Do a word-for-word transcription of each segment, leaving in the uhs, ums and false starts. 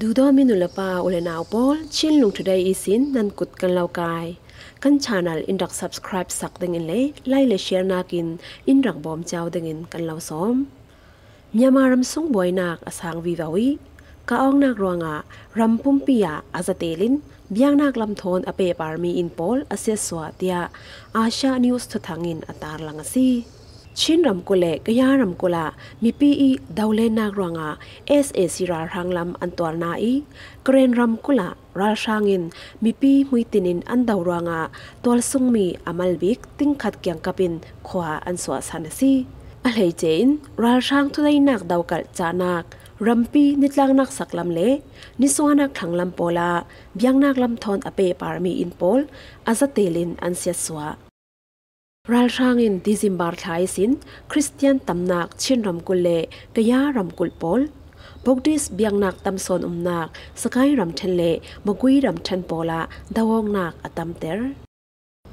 Dudawn mi nu le pa u le nau pawl, Chinlung Today ihsin nan kut kan lo kai. Kan channel in rak subscribe sak dingin le like le share nakin in rak bawm ciau dingin kan lo sawm. Myanmar ram sung buainak a sang vivo ih ka awngnak ruangah ram pumpi ah a za telin biaknak lam thawn a pehpar mi inn pawl a siatsuah, tiah Asia News thuthang in a tarlang a si. Chin ramkulh le Kaya ramkulh ah mipi ih dolennak ruangah S A C ralhrang lam an tuarna ih Karen ramkulh ah ralhrang in mipi hmuitin in an do ruangah tualsungmi a malbik tingkhat kiangkap in khua an suahsan a si. A hleice in ralhrang thuneihnak dokalh cahnak, rampi nitlangnak saklam le nisuahnak thlanglam pawl ah biaknak lam thawn a pehpar mi inn pawl a za telin an siatsuah. Ralhrang in December thla ihsin Khristian tamnak Chin ramkulh le Kaya ramkulh pawl, Buddhist biaknak tam sawn umnak Sagaing ramṭhen le Magway ramṭhen pawl ah do-awknak a tamter.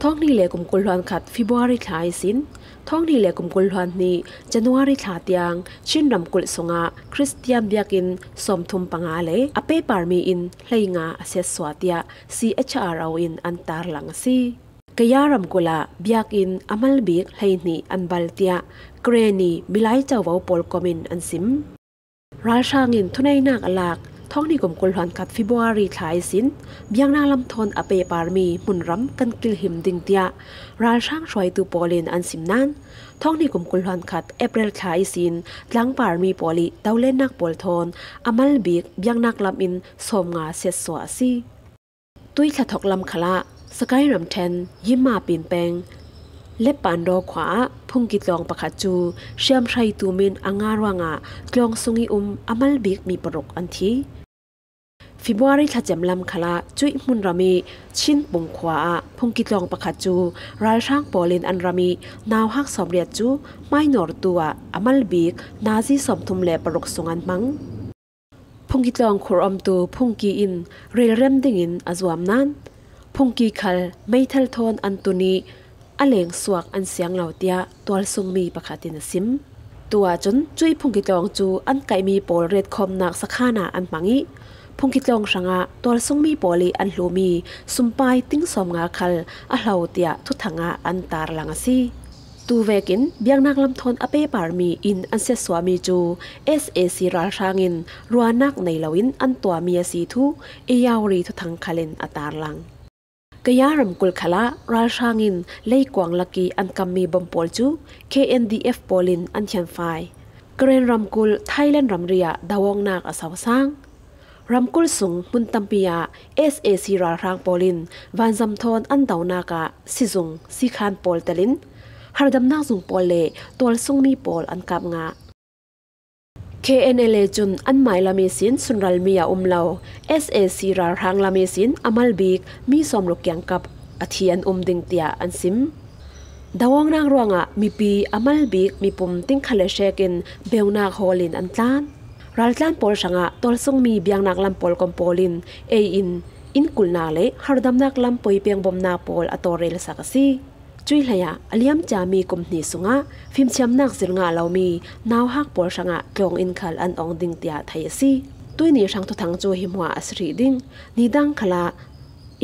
Thawng hnih le kum kul hluan khat February thla ihsin thawng hnih le kum kul hluan hnih January thla tiang Chin ramkulh sungah Khristian biakinn sawmthum panga le a pehpar mi inn hleinga a siatsuah, tiah C H R O in an tarlang a si. Kaya ramkulh ah biakinn a malbik hleihnih an bal, tiah Karen ih milai covo pawl kom in an sim. Ralhrang in thuneihnak a lak thawng hnih kum kul hluan khat February thla ihsin biaknak lam thawn a pehpar mi hmunram kan kilhim ding, tiah ralhrang hruaitu pawl in an sim nain, thawng hnih kum kul hluan khat April thla ihsin tlangpar mi pawl ih dolennak pawl thawn a malbik biaknak lam inn sawmnga siatsuah a si. Tuih thla thawk lam khalah Sagaing ramṭhen Yinma Pin peng Leppandaw khua ah phungki tlawng pakhat cu hriamhrei tum in a nga ruangah tlawng sung ih um a malbik mi paruk an thi. February thlacem lam khalah cuih hmunram ih Chin Pung khua ah phungki tlawng pakhat cu ralhrang pawl in an ram ih nauhak sawmriat cu hmainawrtu ah a malbik nazi sawmthum le paruk sung an hmang. Phungki tlawng khur omtu phungki in relrem dingin a zuam nain, phungki khal meithal thawn an tun ih a lengsuak an siang lo, tiah tualsungmi pakhat in a sim. Tu ahcun cuih phungki tlawng cu an kaihmi pawl retkhawmnak sakhan ah an hmang ih, phungki tlawng hrangah tualsungmi pawl ih an hlumi sumpai ting sawmnga khal a hlo, tiah thuthang ah an tarlang a si. Tu vekin biaknak lam thawn a pehparmi inn an siatsuahmi cu S A C ralhrang in ruahnak nei loin an tuahmi a si thu Ayawri thuthang khal in a tarlang. Kaya ramkulh khalah ralhrang in leikuang lak ih an kammi bom pawl cu K N D F pawl in an thianfai. Karen ramkulh Thailand ramri ah do-awknak a sosang. Ramkulh sung hmun tampi ah S A C ralhrang pawl in vanzam thawn an donak ah sizung, sikhan pawl telin hardamnak zung pawl le tualsungmi pawl an kap ngah. K N L A cun anmai lam ihsin sunralmi a um lo S A C ralhrang lam ihsin a malbik mi sawmruk kiangkap a thi an um ding, tiah an sim. Do-awknak ruangah mipi a malbik mipum tingkhat le hrek in beunak hawl in an tlan. Raltlan pawl hrangah tualsungmi biaknak lam pawl kom pawl in ei in innkulhnak le hardamnak lam poipeng bomnak pawl a tawlrelsak a si. Cuih hleiah a liamciami kum hnih sungah fimthiamnak zir ngah lomi nauhak pawl hrangah tlawng inn khal an ong ding, tiah thei a si. Tuihni hrang thuthang cu hi hmuah a si rih ding. Nidang khalah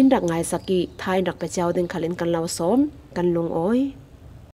in rak ngaisak ih tha in rak pe cio ding khal in kan lo sawm, kan lungawi.